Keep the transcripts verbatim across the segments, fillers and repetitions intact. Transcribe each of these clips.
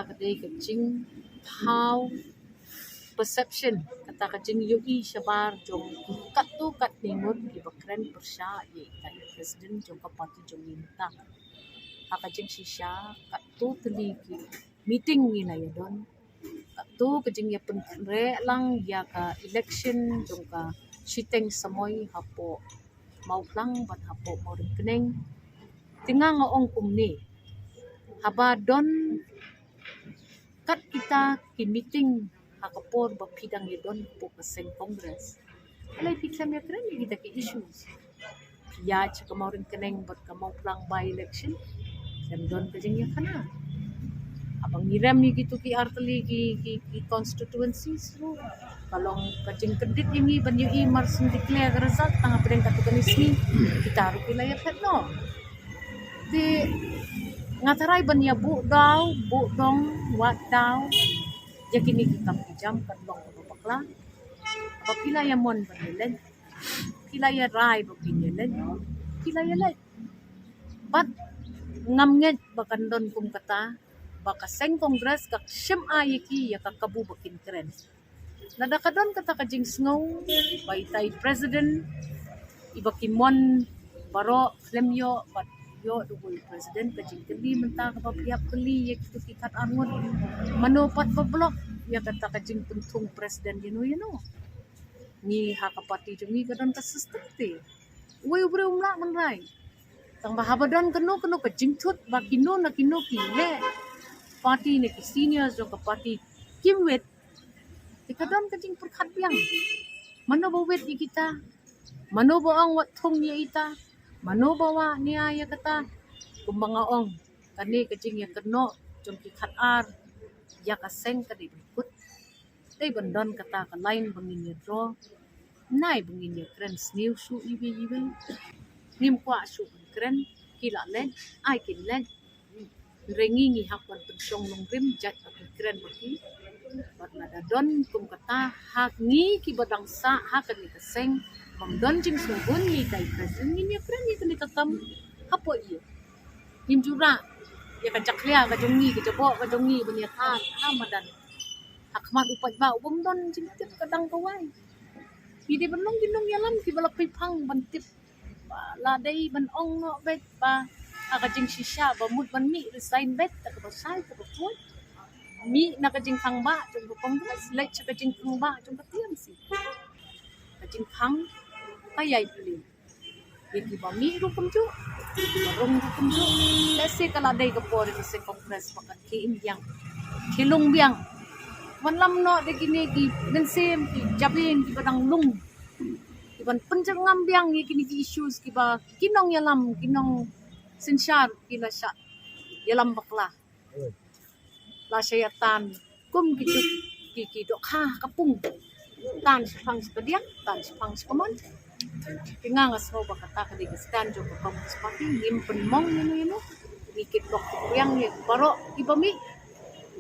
Ka dei ka jingthaw perception, kata ka jingïohi shabar jong katto katne ngut kiba kren pyrshah ïa i president jong ka party jong ngi mynta. Ha ka jingshisha katto tylli ki meeting ngi la ïa don, katto ka jingïapynkhreh lang ïa ka election jong ka shiteng samoi hapoh Mawphlang bad hapoh Mawryngkneng. Te nga nga ong kumne, haba don kat kita ki meeting ha ka por ba phi dang ïa don hapoh ka seng Congress, balei phi khlem ïa kren ïa kita ki issues? Ïa, sha ka Mawryngkneng bad ka Mawphlang by election, khlem don ka jingïakhana. Haba ngi rem ïa kito ki artylli ki, ki, ki constituencies ruh, ka long ka jingkyndit ïa ngi ban ïohi mar shu declare ka result tang hapdeng katto katne sngi kita ruh ki la ïaphet noh. Te nga tharai ban ïa buh daw, buh dong, wad daw ïa kine ki kam ki jam kan long kaba bakla. Ba ki la ïa mon ban ïa leit, ki la ïa rai ba kin ïa leit, ki la ïa leit. Bad ngam ngeit ba kan don kum kata, ba ka seng Congress ka shim ai ïa ki ïa ka kabu ba kin kren. Lada ka don kata ka jingsngew ba itai president, iba ki mon baroh khlem ïoh, bad ïoh da u president, ka jingkylli mynta kaba phi ïa kylli ïa kito ki khatar ngut, mano pat ba block ïa kata ka jingpynthung president ïano ïano? Ngi ha ka party jong ngi ka don ka system te uwei u briew um lah ban rai. Tang ba haba don kano kano ka jingthut ba kino na kino ki leh party ne ki seniors jong ka party kim wit, te ka don ka jingpyrkhat biang. Mano ba wit ïa kita? Mano ba ong wat thung ïa ita? Mano ba wad nia ïa kata? Kumba nga ong, kane ka jingïakynnoh jong ki khatar ïa ka seng ka dei ba kut. Dei ban don kata ka line ba ngin ïa draw. Nai ba ngin ïa kren sniew shuh iwei iwei. Ngim kwah shuh ban kren, ki la leit, ai kin leit. Hynrei ngi ngi hap ban pynshong nongrim jait ba ki kren ba ki. Bad lada don kum kata ha ngi kiba dang sah ha kane ka seng, bym don jingsngewbha ïa itai president, ngin ïa kren ïa kane ka kam hapoh ïing. Ngim ju rah ïa ka jakhlia ka jong ngi, ka jaboh ka jong ngi ban ïa than ha madan. Ha khmat u paidbah u bym don jingtip ka dang kawei. Ngi dei ban long ki nongïalam kiba la pyrshang ban tip. Ba la dei ban ong noh beit ba ha ka jingshisha ba mut ban mih resign beit, da kaba shai kaba khuid. Mih na ka jingthangbah jong ka Congress, leit sha ka jingthangbah jong ka T M C. Ka jingkhang ka ïai plie. Ïa kiba mih ruh kumjuh, kiba rung ruh kumjuh. Lehse ka la dei ka por ïa ka seng Congress ba kan khie im biang, khie lung biang. Wan lam noh da kine ki mynsiem ki jabieng kiba dang lung, kiban pynjyrngam biang ïa kine ki issues kiba ki nongïalam, ki nongsynshar ki la shah ïalam bakla. La shah ïa tan kum ki juk ki, ki dohkha ka pung. Tan shaphang shapadiang, tan shaphang shapamon. Te nga nga sngew ba kata ka dei ka stand jong ka Congress Party, ngim pynmong ïano ïano. Ngi kit bok kit biang ïa baroh kiba mih.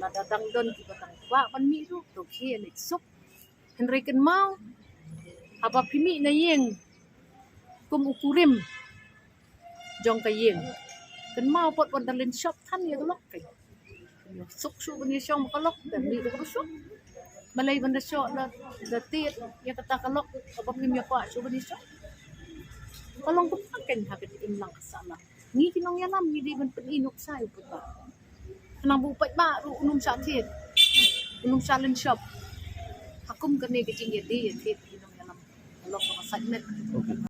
Lada dang don kiba dang kwah ban mih ruh, to khie leit suk. Hynrei kynmaw, haba phi mih na ïing kum u kurim jong ka ïing, kynmaw pat ban da lynshop than ïa ka lok. Suk shuh ban ïa shong ba ka lok, da mih da kaba suk. Balei ban da shoh da, da tied ïa kata ka lok kaba phim ïa kwah shuh ban ïa shong? Ka long kumta kein ha ka jingim lang ka sahlang. Ngi ki nongïalam ngi dei ban pyni nuksa ïa u paidbah. Khnang ba u paidbah ruh un ym shah thied, un ym shah lynshop ha kum kane ka jingïadei ïathied ki nongïalam. Ka long kaba sait met.